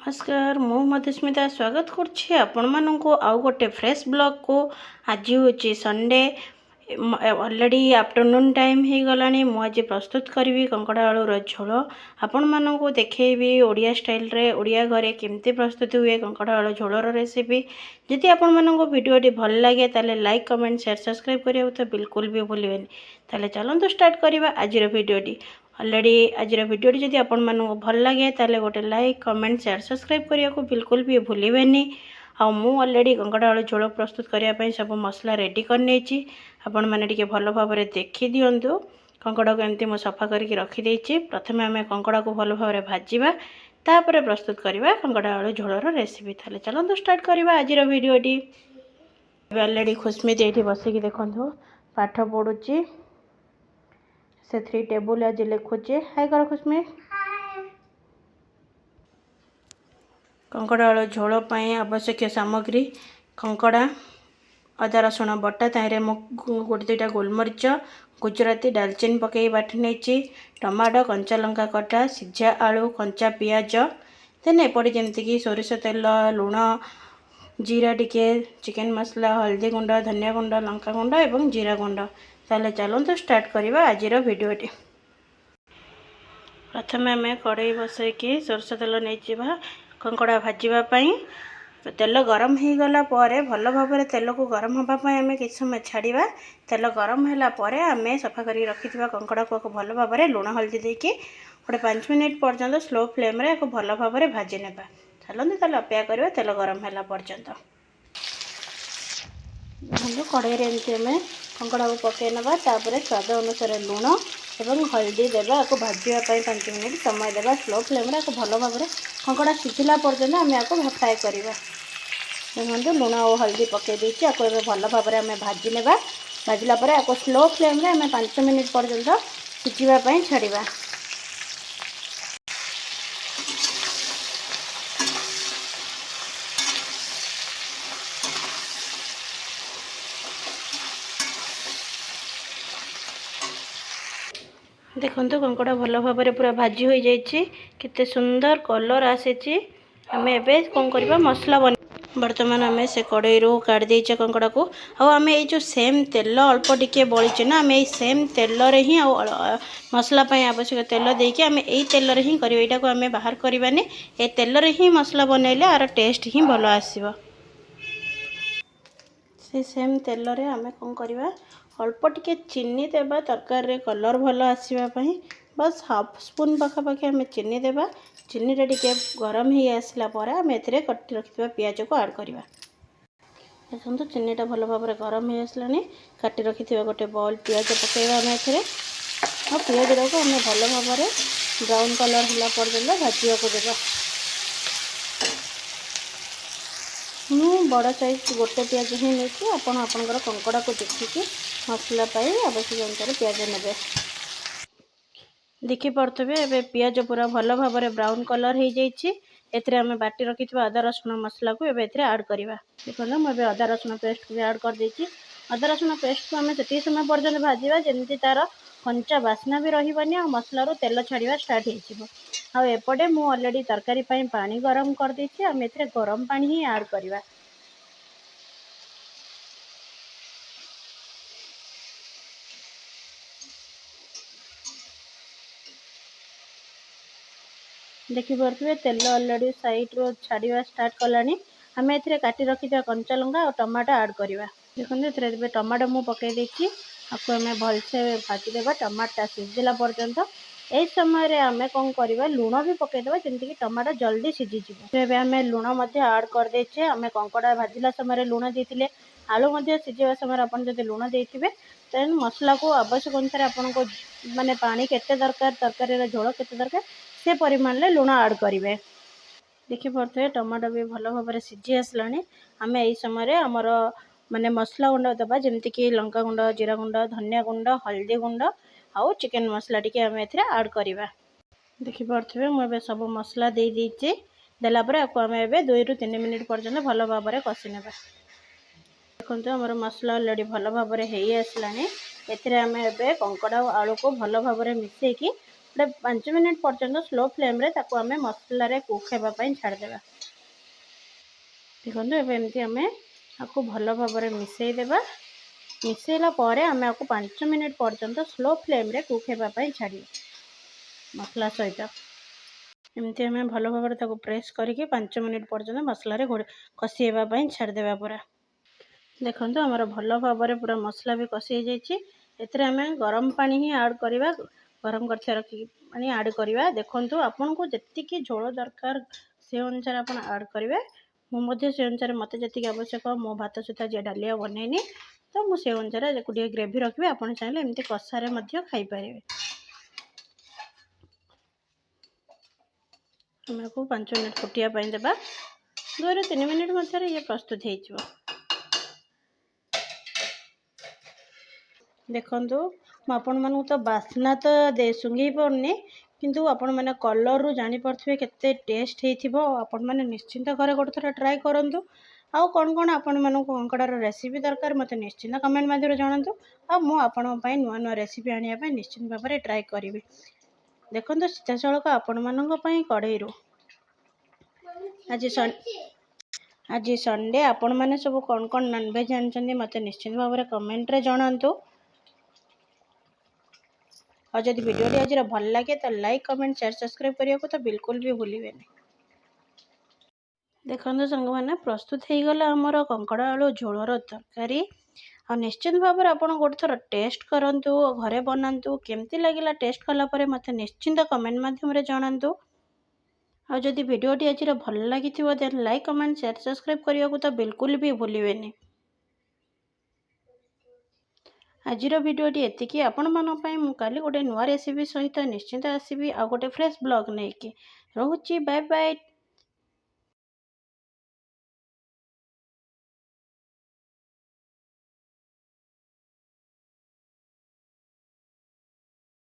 ନମସ୍କାର, ମୁଁ ମଧୁସ୍ମିତା ସ୍ୱାଗତ କରୁଛି ଆପଣମାନଙ୍କୁ ଆଉ ଗୋଟେ ଫ୍ରେଶ୍ ବ୍ଲଗ୍କୁ। ଆଜି ହେଉଛି ସଣ୍ଡେ, ଅଲରେଡ଼ି ଆଫ୍ଟରନୁନ୍ ଟାଇମ୍ ହେଇଗଲାଣି। ମୁଁ ଆଜି ପ୍ରସ୍ତୁତ କରିବି କଙ୍କଡ଼ା ଆଳୁର ଝୋଳ। ଆପଣମାନଙ୍କୁ ଦେଖେଇବି ଓଡ଼ିଆ ଷ୍ଟାଇଲ୍ରେ ଓଡ଼ିଆ ଘରେ କେମିତି ପ୍ରସ୍ତୁତ ହୁଏ କଙ୍କଡ଼ା ଆଳୁ ଝୋଳର ରେସିପି। ଯଦି ଆପଣମାନଙ୍କୁ ଭିଡ଼ିଓଟି ଭଲ ଲାଗେ, ତାହେଲେ ଲାଇକ୍, କମେଣ୍ଟ, ସେୟାର, ସବସ୍କ୍ରାଇବ୍ କରିବାକୁ ତ ବିଲକୁଲ ବି ଭୁଲିବେନି। ତାହେଲେ ଚାଲନ୍ତୁ ଷ୍ଟାର୍ଟ କରିବା ଆଜିର ଭିଡ଼ିଓଟି। ଅଲରେଡ଼ି ଆଜିର ଭିଡ଼ିଓଟି ଯଦି ଆପଣମାନଙ୍କୁ ଭଲ ଲାଗେ, ତାହେଲେ ଗୋଟେ ଲାଇକ୍, କମେଣ୍ଟ, ସେୟାର, ସବସ୍କ୍ରାଇବ୍ କରିବାକୁ ବିଲକୁଲ ବି ଭୁଲିବେନି। ଆଉ ମୁଁ ଅଲରେଡ଼ି କଙ୍କଡ଼ା ଆଳୁ ଝୋଳ ପ୍ରସ୍ତୁତ କରିବା ପାଇଁ ସବୁ ମସଲା ରେଡ଼ି କରିନେଇଛି। ଆପଣମାନେ ଟିକେ ଭଲ ଭାବରେ ଦେଖିଦିଅନ୍ତୁ। କଙ୍କଡ଼ାକୁ ଏମିତି ମୁଁ ସଫା କରିକି ରଖିଦେଇଛି। ପ୍ରଥମେ ଆମେ କଙ୍କଡ଼ାକୁ ଭଲ ଭାବରେ ଭାଜିବା, ତାପରେ ପ୍ରସ୍ତୁତ କରିବା କଙ୍କଡ଼ା ଆଳୁ ଝୋଳର ରେସିପି। ତାହେଲେ ଚାଲନ୍ତୁ ଷ୍ଟାର୍ଟ କରିବା ଆଜିର ଭିଡ଼ିଓଟି। ଏବେ ଅଲରେଡ଼ି ଖୁସ୍ମିତ ଏଇଠି ବସିକି ଦେଖନ୍ତୁ ପାଠ ପଢ଼ୁଛି। ସେ ଥ୍ରୀ ଟେବୁଲ୍ ଆଜି ଲେଖୁଛି। ହାଇ କର ଖୁସ୍ମିତ। କଙ୍କଡ଼ା ଆଳୁ ଝୋଳ ପାଇଁ ଆବଶ୍ୟକୀୟ ସାମଗ୍ରୀ: କଙ୍କଡ଼ା, ଅଦା ରସୁଣ ବଟା, ତାହିଁରେ ମୁଁ ଗୋଟେ ଦୁଇଟା ଗୋଲମରିଚ, ଗୁଜୁରାତି, ଡାଲଚିନି ପକାଇ ବାଟି ନେଇଛି, ଟମାଟୋ, କଞ୍ଚା ଲଙ୍କା କଟା, ସିଝା ଆଳୁ, କଞ୍ଚା ପିଆଜ, ଦେନ୍ ଏପଟେ ଯେମିତିକି ସୋରିଷ ତେଲ, ଲୁଣ, ଜିରା ଟିକେ, ଚିକେନ୍ ମସଲା, ହଳଦୀ ଗୁଣ୍ଡ, ଧନିଆ ଗୁଣ୍ଡ, ଲଙ୍କା ଗୁଣ୍ଡ ଏବଂ ଜିରା ଗୁଣ୍ଡ। ତାହେଲେ ଚାଲନ୍ତୁ ଷ୍ଟାର୍ଟ କରିବା ଆଜିର ଭିଡ଼ିଓଟି। ପ୍ରଥମେ ଆମେ କଡ଼େଇ ବସାଇକି ସୋରିଷ ତେଲ ନେଇଯିବା କଙ୍କଡ଼ା ଭାଜିବା ପାଇଁ। ତେଲ ଗରମ ହେଇଗଲା ପରେ, ଭଲ ଭାବରେ ତେଲକୁ ଗରମ ହେବା ପାଇଁ ଆମେ କିଛି ସମୟ ଛାଡ଼ିବା। ତେଲ ଗରମ ହେଲା ପରେ ଆମେ ସଫା କରିକି ରଖିଥିବା କଙ୍କଡ଼ାକୁ ଆକୁ ଭଲ ଭାବରେ ଲୁଣ ହଳଦୀ ଦେଇକି ଗୋଟେ 5 ମିନିଟ୍ ପର୍ଯ୍ୟନ୍ତ ସ୍ଲୋ ଫ୍ଲେମ୍ରେ ଆକୁ ଭଲ ଭାବରେ ଭାଜି ନେବା। ଚାଲନ୍ତୁ ତାହେଲେ ଅପେକ୍ଷା କରିବା ତେଲ ଗରମ ହେଲା ପର୍ଯ୍ୟନ୍ତ। ଦେଖନ୍ତୁ, କଡ଼େଇରେ ଏମିତି ଆମେ କଙ୍କଡ଼ାକୁ ପକାଇ ନେବା। ତାପରେ ସ୍ୱାଦ ଅନୁସାରେ ଲୁଣ ଏବଂ ହଳଦୀ ଦେବା। ଆକୁ ଭାଜିବା ପାଇଁ 5 ମିନିଟ୍ ସମୟ ଦେବା। ସ୍ଲୋ ଫ୍ଲେମ୍ରେ ଆକୁ ଭଲ ଭାବରେ କଙ୍କଡ଼ା ସିଝିଲା ପର୍ଯ୍ୟନ୍ତ ଆମେ ଆକୁ ଫ୍ରାଏ କରିବା। ଦେଖନ୍ତୁ, ଲୁଣ ଆଉ ହଳଦୀ ପକାଇ ଦେଇଛି। ଆକୁ ଏବେ ଭଲ ଭାବରେ ଆମେ ଭାଜି ନେବା। ଭାଜିଲା ପରେ ଆକୁ ସ୍ଲୋ ଫ୍ଲେମ୍ରେ ଆମେ 5 ମିନିଟ୍ ପର୍ଯ୍ୟନ୍ତ ସିଝିବା ପାଇଁ ଛାଡ଼ିବା। ଦେଖନ୍ତୁ, କଙ୍କଡ଼ା ଭଲ ଭାବରେ ପୁରା ଭାଜି ହୋଇଯାଇଛି। କେତେ ସୁନ୍ଦର କଲର୍ ଆସିଛି। ଆମେ ଏବେ କ'ଣ କରିବା? ମସଲା ବନେଇ ବର୍ତ୍ତମାନ ଆମେ ସେ କଡ଼େଇରୁ କାଢ଼ି ଦେଇଛେ କଙ୍କଡ଼ାକୁ। ଆଉ ଆମେ ଏଇ ଯେଉଁ ସେମ୍ ତେଲ ଅଳ୍ପ ଟିକେ ବଳିଛି ନା, ଆମେ ଏଇ ସେମ୍ ତେଲରେ ହିଁ ଆଉ ମସଲା ପାଇଁ ଆବଶ୍ୟକ ତେଲ ଦେଇକି ଆମେ ଏଇ ତେଲରେ ହିଁ କରିବା। ଏଇଟାକୁ ଆମେ ବାହାର କରିବାନି। ଏ ତେଲରେ ହିଁ ମସଲା ବନେଇଲେ ଆର ଟେଷ୍ଟ ହିଁ ଭଲ ଆସିବ। ସେ ସେମ୍ ତେଲରେ ଆମେ କ'ଣ କରିବା? ଅଳ୍ପ ଟିକେ ଚିନି ଦେବା ତରକାରୀରେ କଲର୍ ଭଲ ଆସିବା ପାଇଁ। ବାସ୍, ହାଫ୍ ସ୍ପୁନ୍ ପାଖାପାଖି ଆମେ ଚିନି ଦେବା। ଚିନିଟା ଟିକେ ଗରମ ହେଇ ଆସିଲା ପରେ ଆମେ ଏଥିରେ କାଟି ରଖିଥିବା ପିଆଜକୁ ଆଡ଼୍ କରିବା। ଦେଖନ୍ତୁ, ଚିନିଟା ଭଲ ଭାବରେ ଗରମ ହେଇ ଆସିଲାଣି। କାଟି ରଖିଥିବା ଗୋଟେ ବାଉଲ୍ ପିଆଜ ପକାଇବା ଆମେ ଏଥିରେ। ଆଉ ପିଆଜଟାକୁ ଆମେ ଭଲ ଭାବରେ ବ୍ରାଉନ୍ କଲର୍ ହେଲା ପର୍ଯ୍ୟନ୍ତ ଭାଜିବାକୁ ଦେବା। ମୁଁ ବଡ଼ ସାଇଜ୍ ଗୋଟେ ପିଆଜ ହିଁ ନେଇଛି। ଆପଣ ଆପଣଙ୍କର କଙ୍କଡ଼ାକୁ ଦେଖିକି ମସଲା ପାଇଁ ଆବଶ୍ୟକ ଅନୁସାରେ ପିଆଜ ନେବେ। ଦେଖିପାରୁଥିବେ, ଏବେ ପିଆଜ ପୁରା ଭଲ ଭାବରେ ବ୍ରାଉନ୍ କଲର୍ ହେଇଯାଇଛି। ଏଥିରେ ଆମେ ବାଟି ରଖିଥିବା ଅଦା ରସୁଣ ମସଲାକୁ ଏବେ ଏଥିରେ ଆଡ଼୍ କରିବା। ଦେଖନ୍ତୁ, ମୁଁ ଏବେ ଅଦା ରସୁଣ ପେଷ୍ଟକୁ ବି ଆଡ଼୍ କରିଦେଇଛି। ଅଦା ରସୁଣ ପେଷ୍ଟକୁ ଆମେ ସେତିକି ସମୟ ପର୍ଯ୍ୟନ୍ତ ଭାଜିବା, ଯେମିତି ତା'ର କଞ୍ଚା ବାସ୍ନା ବି ରହିବନି ଆଉ ମସଲାରୁ ତେଲ ଛାଡ଼ିବା ଷ୍ଟାର୍ଟ ହେଇଯିବ। ଆଉ ଏପଟେ ମୁଁ ଅଲରେଡ଼ି ତରକାରୀ ପାଇଁ ପାଣି ଗରମ କରିଦେଇଛି। ଆମେ ଏଥିରେ ଗରମ ପାଣି ହିଁ ଆଡ଼୍ କରିବା। ଦେଖିପାରୁଥିବେ, ତେଲ ଅଲରେଡ଼ି ସାଇଡ଼ରୁ ଛାଡ଼ିବା ଷ୍ଟାର୍ଟ କଲାଣି। ଆମେ ଏଥିରେ କାଟି ରଖିଥିବା କଞ୍ଚା ଲଙ୍କା ଆଉ ଟମାଟୋ ଆଡ଼୍ କରିବା। ଦେଖନ୍ତୁ, ଏଥିରେ ଏବେ ଟମାଟୋ ମୁଁ ପକାଇ ଦେଇଛି। ଆକୁ ଆମେ ଭଲସେ ଭାଜିଦେବା ଟମାଟୋଟା ସିଝିଲା ପର୍ଯ୍ୟନ୍ତ। ଏଇ ସମୟରେ ଆମେ କ'ଣ କରିବା? ଲୁଣ ବି ପକାଇଦେବା, ଯେମିତିକି ଟମାଟୋ ଜଲ୍ଦି ସିଝିଯିବ। ଏବେ ଆମେ ଲୁଣ ମଧ୍ୟ ଆଡ଼୍ କରିଦେଇଛେ। ଆମେ କଙ୍କଡ଼ା ଭାଜିଲା ସମୟରେ ଲୁଣ ଦେଇଥିଲେ, ଆଳୁ ମଧ୍ୟ ସିଝିବା ସମୟରେ ଆପଣ ଯଦି ଲୁଣ ଦେଇଥିବେ, ଦେନ୍ ମସଲାକୁ ଆବଶ୍ୟକ ଅନୁସାରେ ଆପଣଙ୍କୁ ମାନେ ପାଣି କେତେ ଦରକାର, ତରକାରୀର ଝୋଳ କେତେ ଦରକାର, ସେ ପରିମାଣରେ ଲୁଣ ଆଡ଼୍ କରିବେ। ଦେଖିପାରୁଥିବେ, ଟମାଟୋ ବି ଭଲ ଭାବରେ ସିଝି ଆସିଲାଣି। ଆମେ ଏଇ ସମୟରେ ଆମର ମାନେ ମସଲା ଗୁଣ୍ଡ ଦେବା, ଯେମିତିକି ଲଙ୍କା ଗୁଣ୍ଡ, ଜିରା ଗୁଣ୍ଡ, ଧନିଆ ଗୁଣ୍ଡ, ହଳଦୀ ଗୁଣ୍ଡ ଆଉ ଚିକେନ୍ ମସଲା ଟିକେ ଆମେ ଏଥିରେ ଆଡ଼୍ କରିବା। ଦେଖିପାରୁଥିବେ, ମୁଁ ଏବେ ସବୁ ମସଲା ଦେଇ ଦେଇଛି। ଦେଲା ପରେ ଆକୁ ଆମେ ଏବେ 2ରୁ 3 ମିନିଟ୍ ପର୍ଯ୍ୟନ୍ତ ଭଲ ଭାବରେ କଷି ନେବା। ଦେଖନ୍ତୁ, ଆମର ମସଲା ଅଲରେଡ଼ି ଭଲ ଭାବରେ ହେଇ ଆସିଲାଣି। ଏଥିରେ ଆମେ ଏବେ କଙ୍କଡ଼ା ଆଉ ଆଳୁକୁ ଭଲ ଭାବରେ ମିଶାଇକି ଗୋଟେ 5 ମିନିଟ୍ ପର୍ଯ୍ୟନ୍ତ ସ୍ଲୋ ଫ୍ଲେମ୍ରେ ତାକୁ ଆମେ ମସଲାରେ କୁକ୍ ହେବା ପାଇଁ ଛାଡ଼ିଦେବା। ଦେଖନ୍ତୁ, ଏବେ ଏମିତି ଆମେ ଆକୁ ଭଲ ଭାବରେ ମିଶାଇ ଦେବା। ମିଶାଇଲା ପରେ ଆମେ ଆକୁ 5 ମିନିଟ୍ ପର୍ଯ୍ୟନ୍ତ ସ୍ଲୋ ଫ୍ଲେମ୍ରେ କୁକ୍ ହେବା ପାଇଁ ଛାଡ଼ିବା ମସଲା ସହିତ। ଏମିତି ଆମେ ଭଲ ଭାବରେ ତାକୁ ପ୍ରେସ୍ କରିକି 5 ମିନିଟ୍ ପର୍ଯ୍ୟନ୍ତ ମସଲାରେ କଷି ହେବା ପାଇଁ ଛାଡ଼ିଦେବା ପୁରା। ଦେଖନ୍ତୁ, ଆମର ଭଲ ଭାବରେ ପୁରା ମସଲା ବି କଷି ହେଇଯାଇଛି। ଏଥିରେ ଆମେ ଗରମ ପାଣି ହିଁ ଆଡ଼୍ କରିବା। ଗରମ କରିଥିବା ରଖିକି ପାଣି ଆଡ଼୍ କରିବା। ଦେଖନ୍ତୁ, ଆପଣଙ୍କୁ ଯେତିକି ଝୋଳ ଦରକାର, ସେ ଅନୁସାରେ ଆପଣ ଆଡ଼୍ କରିବେ। ମୁଁ ମଧ୍ୟ ସେ ଅନୁସାରେ, ମୋତେ ଯେତିକି ଆବଶ୍ୟକ, ମୋ ଭାତ ସହିତ ଯିଏ ଡାଲି ଆଉ ବନେଇନି, ତ ମୁଁ ସେ ଅନୁସାରେ ଟିକେ ଗ୍ରେଭି ରଖିବି। ଆପଣ ଚାହିଁଲେ ଏମିତି କଷାରେ ମଧ୍ୟ ଖାଇପାରିବେ। ଆମେ ଆକୁ 5 ମିନିଟ୍ ଫୁଟିବା ପାଇଁ ଦେବା। 2ରୁ 3 ମିନିଟ୍ ମଧ୍ୟରେ ଇଏ ପ୍ରସ୍ତୁତ ହେଇଯିବ। ଦେଖନ୍ତୁ, ମୁଁ ଆପଣମାନଙ୍କୁ ତ ବାସ୍ନା ତ ଶୁଙ୍ଘେଇ ପାରୁନି, କିନ୍ତୁ ଆପଣମାନେ କଲର୍ରୁ ଜାଣିପାରୁଥିବେ କେତେ ଟେଷ୍ଟ ହେଇଥିବ। ଆପଣମାନେ ନିଶ୍ଚିନ୍ତ ଘରେ ଗୋଟେ ଥର ଟ୍ରାଏ କରନ୍ତୁ। ଆଉ କ'ଣ କ'ଣ ଆପଣମାନଙ୍କୁ କଙ୍କଡ଼ାର ରେସିପି ଦରକାର, ମୋତେ ନିଶ୍ଚିନ୍ତ କମେଣ୍ଟ ମାଧ୍ୟମରେ ଜଣାନ୍ତୁ। ଆଉ ମୁଁ ଆପଣଙ୍କ ପାଇଁ ନୂଆ ନୂଆ ରେସିପି ଆଣିବା ପାଇଁ ନିଶ୍ଚିନ୍ତ ଭାବରେ ଟ୍ରାଏ କରିବି। ଦେଖନ୍ତୁ, ସିଧାସଳଖ ଆପଣମାନଙ୍କ ପାଇଁ କଢ଼େଇରୁ। ଆଜି ସଣ୍ଡେ, ଆପଣମାନେ ସବୁ କ'ଣ କ'ଣ ନନଭେଜ୍ ଆଣିଛନ୍ତି, ମୋତେ ନିଶ୍ଚିନ୍ତ ଭାବରେ କମେଣ୍ଟରେ ଜଣାନ୍ତୁ। ଆଉ ଯଦି ଭିଡ଼ିଓଟି ଆଜିର ଭଲ ଲାଗେ, ତ ଲାଇକ୍, କମେଣ୍ଟ, ସେୟାର, ସବସ୍କ୍ରାଇବ୍ କରିବାକୁ ତ ବିଲକୁଲ ବି ଭୁଲିବେନି। ଦେଖନ୍ତୁ ସାଙ୍ଗମାନେ, ପ୍ରସ୍ତୁତ ହେଇଗଲା ଆମର କଙ୍କଡ଼ା ଆଳୁ ଝୋଳର ତରକାରୀ। ଆଉ ନିଶ୍ଚିନ୍ତ ଭାବରେ ଆପଣ ଗୋଟେ ଥର ଟେଷ୍ଟ କରନ୍ତୁ, ଘରେ ବନାନ୍ତୁ। କେମିତି ଲାଗିଲା ଟେଷ୍ଟ କଲା ପରେ, ମୋତେ ନିଶ୍ଚିନ୍ତ କମେଣ୍ଟ ମାଧ୍ୟମରେ ଜଣାନ୍ତୁ। ଆଉ ଯଦି ଭିଡ଼ିଓଟି ଆଜିର ଭଲ ଲାଗିଥିବ, ଦେନ୍ ଲାଇକ୍, କମେଣ୍ଟ, ସେୟାର, ସବସ୍କ୍ରାଇବ୍ କରିବାକୁ ତ ବିଲକୁଲ ବି ଭୁଲିବେନି। ଆଜିର ଭିଡ଼ିଓଟି ଏତିକି। ଆପଣମାନଙ୍କ ପାଇଁ ମୁଁ କାଲି ଗୋଟେ ନୂଆ ରେସିପି ସହିତ ନିଶ୍ଚିନ୍ତ ଆସିବି ଆଉ ଗୋଟେ ଫ୍ରେଶ୍ ବ୍ଲଗ୍ ନେଇକି। ରହୁଛି, ବାଏ ବାଏ।